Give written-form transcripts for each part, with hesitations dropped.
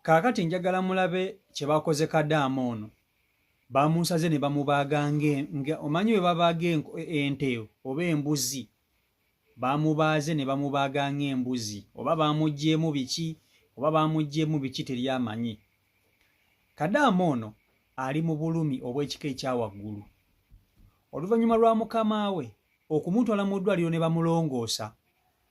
Kaakati njagala mulabe kye bakoze kadaama ono. Bamusaze ne bamubaaga nga omanyi bwe babaaga ente oba embuzi. Bamubaaze ne bamubaaga ng'embuzi oba bamuggyeemu biki oba bamuggyeemu biki teri amanyi. Kadaama ono ali mu bulumi obw'ekika ekya waggulu. Oluvannyuma lwa mukama we okumutwala mu ddwaliro ne bamulongoosa,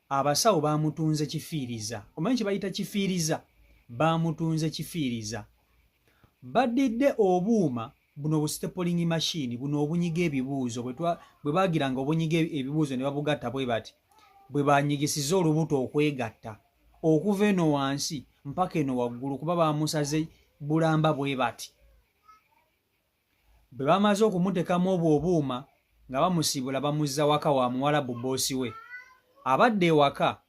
abasawo baamutunze kifiiriza. Omanyi kye bayita kifiiriza? Baamutunze kifiiriza. Baddidde obuuma buno bu stapling machine buno obunyiga ebibuuzo bwe baagiranga obunyiga ebibuuzo ne babugatta bwe bati bwe banyigisiza olubuto okwegatta okuva eno wansi mpaka eno waggulu kuba baamusaze bulamba bwe bati. Bwe bamaze okumutekamu obwo obuuma nga bamusiibula bamuzza waka wa Muwarabu bboosi we. Abadde ewaka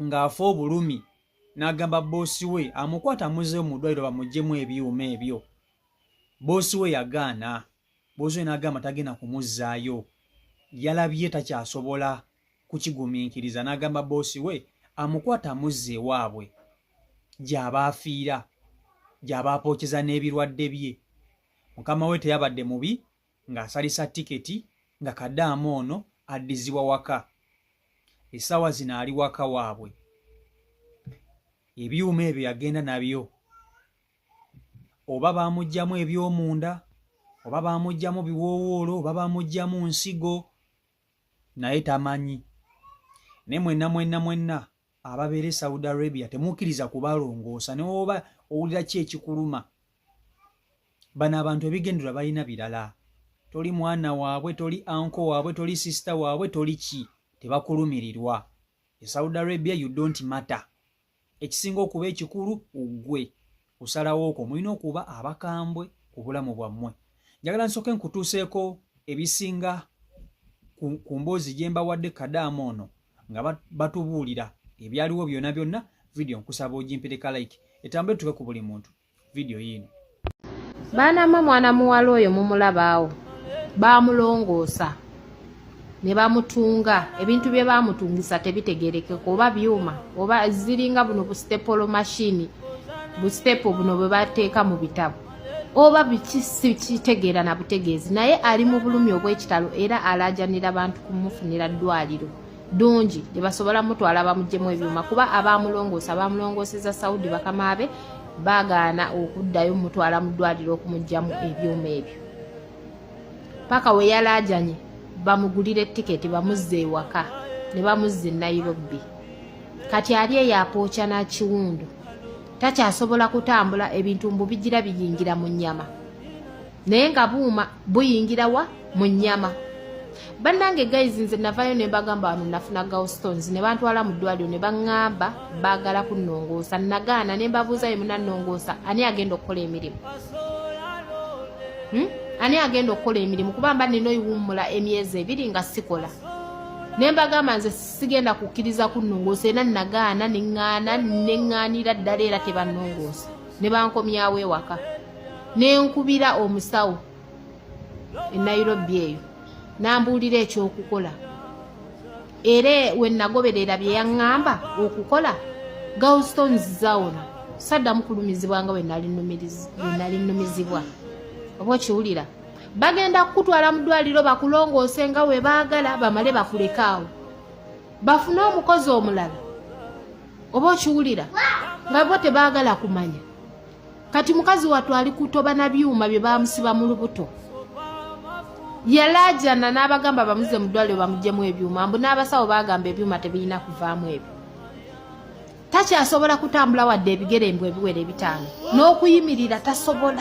ng'afa obulumi n'agamba bboosi we amukwate amuzzeeyo mu ddwaliro bamuggyemu ebyuma ebyo. Bboosi we yagaana. Bboosi we n'agamba tagenda kumuzzaayo. Yalabye takyasobola kukigumiikiriza n'agamba bboosi we amukwate amuzze ewaabwe gy'aba afiira, gy'aba apookeza n'ebirwadde bye. Mukama we teyabadde mubi ng'asalisa tiketi nga kadaama ono addizibwa waka. Essaawa zino ali waka waabwe. Ebyuma ebyo yagenda nabyo. Oba baamuggyamu eby'omunda, oba baamuggyamu biwoowoolo, oba baamuggyamu nsigo, naye tamanyi. Naye mwenna mwenna mwenna ababeera e Saudi Arabia temukkiriza kubalongoosa ne woba owulira ki ekikuluma. Bano abantu ebigendererwa balina birala. Toli mwana waabwe, toli anko waabwe, toli sisita waabwe, toli ki, tebakulumirirwa. E Saudi Arabia you don't matter. Ekisinga okuba ekikulu ggwe kusalawo kwo. Mulina okuba abakambwe ku bulamu bwammwe. Njagala nsooke nkutuuseeko ebisinga ku mboozi gye mbawadde kadaama ono nga batubuulira ebyaliwo byonna byonna. Vidiyo nkusaba ogimpireka like etambule tutuuke ku buli muntu. Vidiyo yiino. Baana mwe, mwana muwala oyo mumulabaawo, baamulongoosa ne bamutunga ebintu bye baamutungisa tebitegerekeka oba byuma oba ziringa buno bu staple machine, bu staple buno bwe bateeka mu bitabo oba biki, sikitegeera na butegeezi. Naye ali mu bulumi obw'ekitalo era alaajanira bantu kumufunira ddwaliro ddungi gye basobola mutwala bamuggyemu ebyuma, kuba abaamulongoosa baamulongooseza Saudi, bakama be baagaana okuddayo mutwala mu ddwaliro okumuggyamu ebyuma ebyo paka we yalaajanye bamugulire tiketi bamuzze ewaka ne bamuzza e Nairobi. Kati ali eyo apookya n'akiwundu, takyasobola kutambula, ebintu mbu bigira biyingira mu nnyama, naye nga buuma buyingira wa mu nnyama. Bannange guys, nze navayo ne mbagamba wano nafuna gallstones ne bantwala mu ddwaliro ne baŋŋamba baagala kunnongoosa, nagaana ne mbabuuza ye munannongoosa ani agenda okukola emirimu, Ani agenda okukola emirimu? Kuba mba nina oyiwummula emyezi 2 nga sikola. Ne mbagamba nze sigenda kukkiriza kunnongoosa era nagaana neŋŋaana neŋŋaanira ddala era tebannongoosa ne bankomyawo ewaka. Ne nkubira omusawo e Nairobi eyo n'ambuulira ekyokukola, era we nagoberera bye yaŋŋamba okukola, gallstones zawona, saddamu kulumizibwa nga we nali nnumizibwa. Oba okiwulira, bagenda kukutwala mu ddwaliro bakulongoose nga we baagala, bamale bakulekaawo bafune omukozi omulala. Oba okiwulira nga bo tebaagala kumanya. Kati mukazi wattu ali kutoba na byuma bye bamusiba mu lubuto. Yalaajana n'abagamba bamuze mu ddwaliro bamuggyemu ebyuma, mbu n'abasawo baagamba ebyuma tebirina kuvaamu ebyo. Takyasobola kutambula wadde ebigere mbu ebiwera 5, n'okuyimirira tasobola,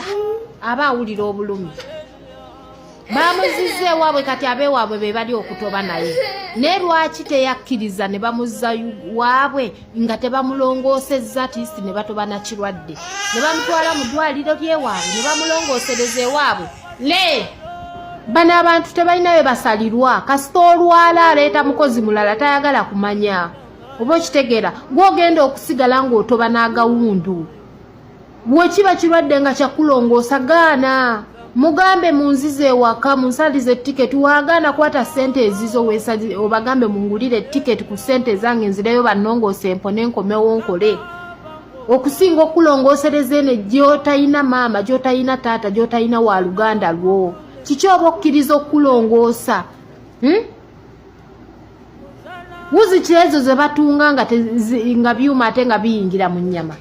aba awulira obulumi. Bamuzizza ewaabwe, kati abeewaabwe be bali okutoba naye. Naye lwaki teyakkiriza ne bamuzza waabwe nga tebamulongoosezza tiisi ne batoba na kirwadde ne bamutwala mu ddwaliro lyewaabwe ne bamulongoosereza ewaabwe? Le bano abantu tebalina bwe basalirwa. Kasita olwala aleeta mukozi mulala, tayagala kumanya. Oba okitegeera, gw'ogenda okusigala ng'otoba n'agawundu. Bwekiba kirwadde nga kyakulongoosa, gaana, mugambe munzize ewaka munsalize tiketi. Wagaana, kwata sente ezizo obagambe mungulire tiketi ku sente ezange nzireyo bannongoose empone nkomewo nkole. Okusinga okulongoosereza eno gy'otalina maama, gy'otalina taata, gy'otalina wa luganda lwo. Kiki oba okkiriza okulongoosa? Wuzi ki ezo ze batunga nga byuma ate nga biyingira mu nnyama?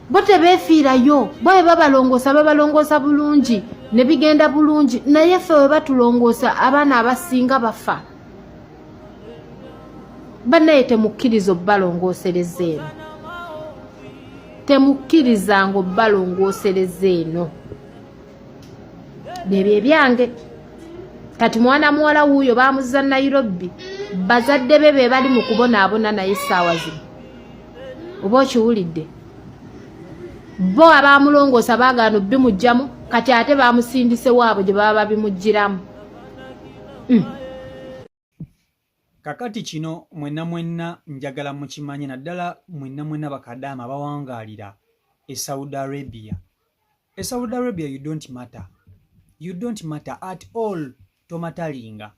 Bo tebeefiirayo. Bo bwe babalongoosa, babalongoosa bulungi ne bigenda bulungi, naye ffe bwe batulongoosa, abaana abasinga bafa. Bannaye, temukkiriza obbalongoosereza eno, temukkirizanga obbalongoosereza eno. Byebyo ebyange. Kati mwana muwala wuuyo bamuzza Nairobi, bazadde be be bali mu kubonaabona, naye essaawa zino oba okiwulidde, bo abamulongoosa baagaana obimugjamu. Kati ate bamusindise waabwe gye baba babimugiramu. Kakati kino mwenna mwenna njagala mukimanye, naddala mwenna mwenna bakadaama abawangaalira e Saudi Arabia. E Saudi Arabia you don't matter, you don't matter at all. Tomatteringa.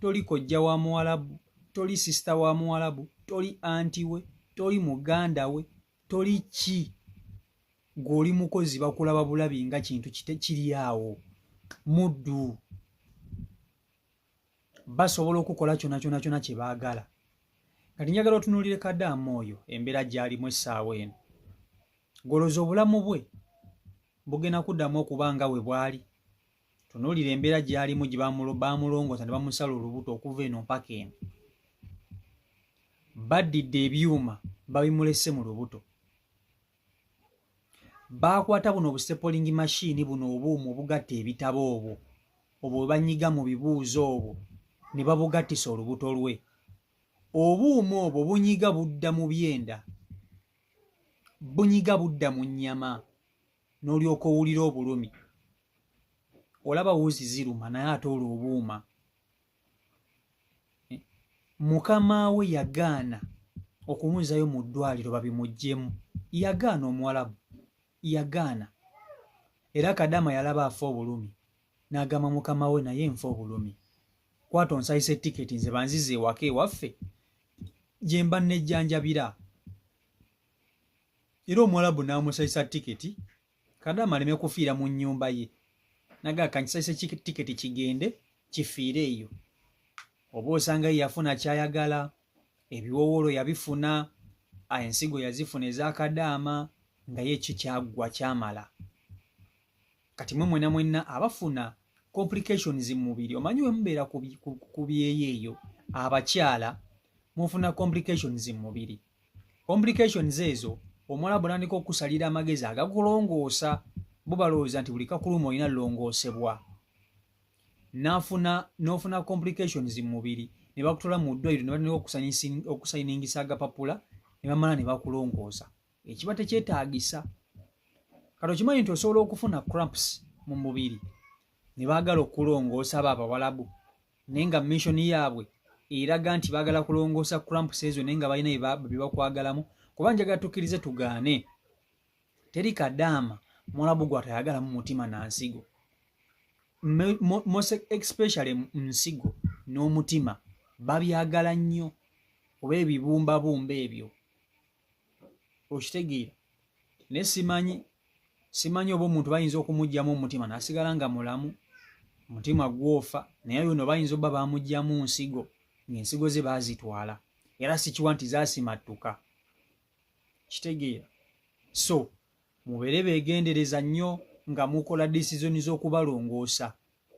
Toli kojja wa muwalabu, toli sister wa muwalabu, toli auntie we, toli muganda we, toli ki. Gw'oli mukozi, bakulaba bulabi nga kintu kiri awo, muddu. Basobola okukola kyona kyona kyona kye baagala. Kati njagala otunuulire kadaama oyo, embeera gy'alimu essaawa eno. Goloza obulamu bwe bugenda kuddamu okuba nga bwe bwali? Tunuulira embeera gy'alimu gye bamulongoosa ne bamusala olubuto okuva eno mpaka eno. Baddidde ebyuma babimulese mu lubuto. Baakwata buno obustapling machine, buno obuuma obugatta ebitabo, obwo obwo bwe banyiga mu bibuuzo obwo, ne babugattisa olubuto lwe. Obuuma obwo bunyiga budda mu byenda, bunyiga budda mu nnyama, n'olyoka owulira obulumi. Olaba wuzi ziruma, naye ate olwo obuuma. Mukama we yagaana okumuzzayo mu ddwaliro babimuggyemu. Yagaana, omuwalabu yagaana. Era kadama yalaba afa obulumi, n'agamba mukama we, "Naye nfa obulumi, kwata onsayisa etiketi, nze banziza ewaka ewaffe gye mba nejjanjabira." Era omuwalabu n'amusayisa tiketi kadama aleme kufiira mu nnyumba ye. Nagaa, "Kankisayise tiketi kigende kifiire eyo." Oba osanga ye yafuna kyayagala, ebiwowolo yabifuna, ensigo yazifuna ezakadaama, nga ye ki kyaggwa kyamala. Kati mwe mwena mwenna abafuna complications mu mubiri, omanyi we mubeera ku byeyo eyo, abakyala mufuna complications mu mubiri. Complications ezo, omuwalabu natandika okusalira amagezi agakulongoosa. Bo balowooza nti buli kakuluma olina longoosebwa. Nafuna n'ofuna complications mu mubiri, ne bakutwala mu ddwaliro, ne batandika okusayiningisa agapapula, ne bamala ne bakulongoosa ekiba tekyetaagisa. Kati okimanyi nti osobola okufuna cramps mu mubiri ne baagala okulongoosa abo abawalabu, naye nga mission yaabwe eraga nti baagala kulongoosa cramps ezo, naye nga balina bye bakwagalamu. Kuba njagala tukkirize tugaane, teri kadaama muwalabu gw'atayagalamu mutima na nsigo. Most especially nsigo n'omutima babyagala nnyo, oba ebibumbabumba ebyo, okitegeera? Naye simanyi oba omuntu bayinza okumugyamu omutima n'asigala nga mulamu. Omutima gwofa, naye ono bayinza obba bamugyamu nsigo, ng'ensigo ze baazitwala, era sikiwa nti zaasimattuka, kitegeera? So mubeere beegendereza nnyo nga mukola decision z'okubalongoosa.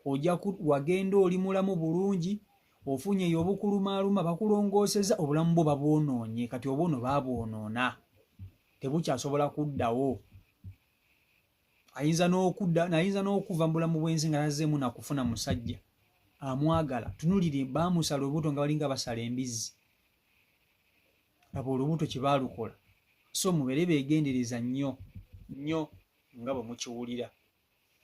Ojja wagenda oli mulamu bulungi, ofunye eyo obukulumaaluma, bakulongooseza, obulamu bwo babwonoonye. Kati oba ono baabwonoona, tebukyasobola kuddawo. Ayinza n'okudda, ayinza n'okuva mu bulamu bw'ensi nga tazzeemu nakufuna musajja amwagala. Tunulire, baamusala olubuto nga balinga basala embizzi. Laba olubuto kye baalukola. So mubeere beegendereza nnyo nnyo nga bwe mukiwulira.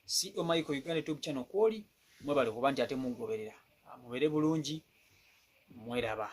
CEO Michael Uganda YouTube channel kwoli, mwebale kuba nti ate mugoberera. Mubeere bulungi, mweraba.